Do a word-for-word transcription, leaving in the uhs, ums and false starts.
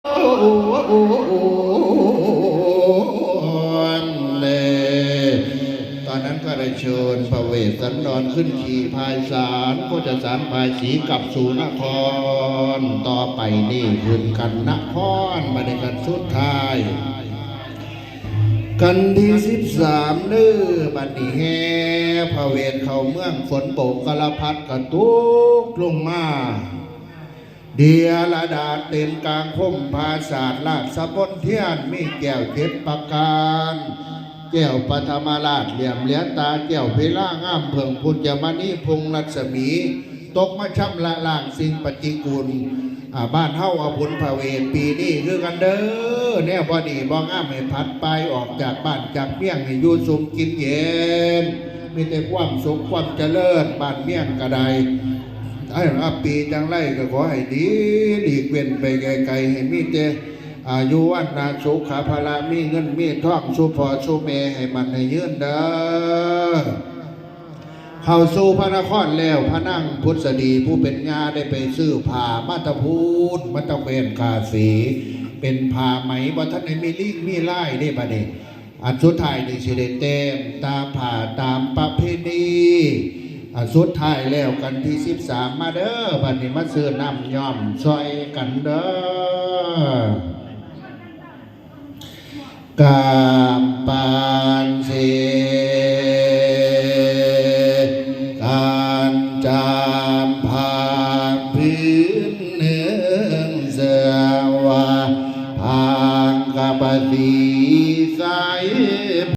ตอนนั้นก็ได้เชิญพระเวสสันดรขึ้นขี่พายสารโคจรสารพายสีกลับสู่นคร ต่อไปนี่ขึ้นกันนคร บัดนี้กันสุดท้าย กันที่สิบสามเด้อ บัดนี้แห่พระเวสเข้าเมือง ฝนโปกกะละพัดกระตุกลงมา เดียระดาเต็มกลางคมปราสาทราชมณเฑียร มีแก้วเจ็ดประการ แก้วปฐมราชเหลี่ยมเหลือตา แก้วเพลางามเพิ่งพุจมณีพงรัศมี ตกมาชำระล้างสิ่งปฏิกูล อ่า บ้านเฮาเอาบุญพระเวสปีนี้คือกันเด้อ แนวบ่ดีบ่งามให้ผัดปลายออกจากบ้านจากเมือง ให้อยู่สุขกินเย็น มีแต่ความสุขความเจริญ บ้านเมืองก็ได้ ไอ้รับปีจังไรก็ขอให้ดี หลีกเว้นไปไกลๆ ให้มีแต่อายุวัณนะสุขะพละ มีเงินมีทองสู่พ่อสู่แม่ให้มั่นให้ยืนเด้อ เข้าสู่พระนครแล้ว พระนางผุดสดีผู้เป็นย่าได้ไปซื้อผ้ามาตะพูน มาตะแคว้นกาสี เป็นผ้าไหม บ่ทันได้มีลิงมีลายเด้บัดนี้ อันสุดท้ายนี่สิได้แต้มตาผ้าตามประเพณี อันสุดท้ายแล้วกันที่สิบสาม มาเด้อ บัดนี้มาซื้อน้ำย้อมซอยกันเด้อ กามปานเส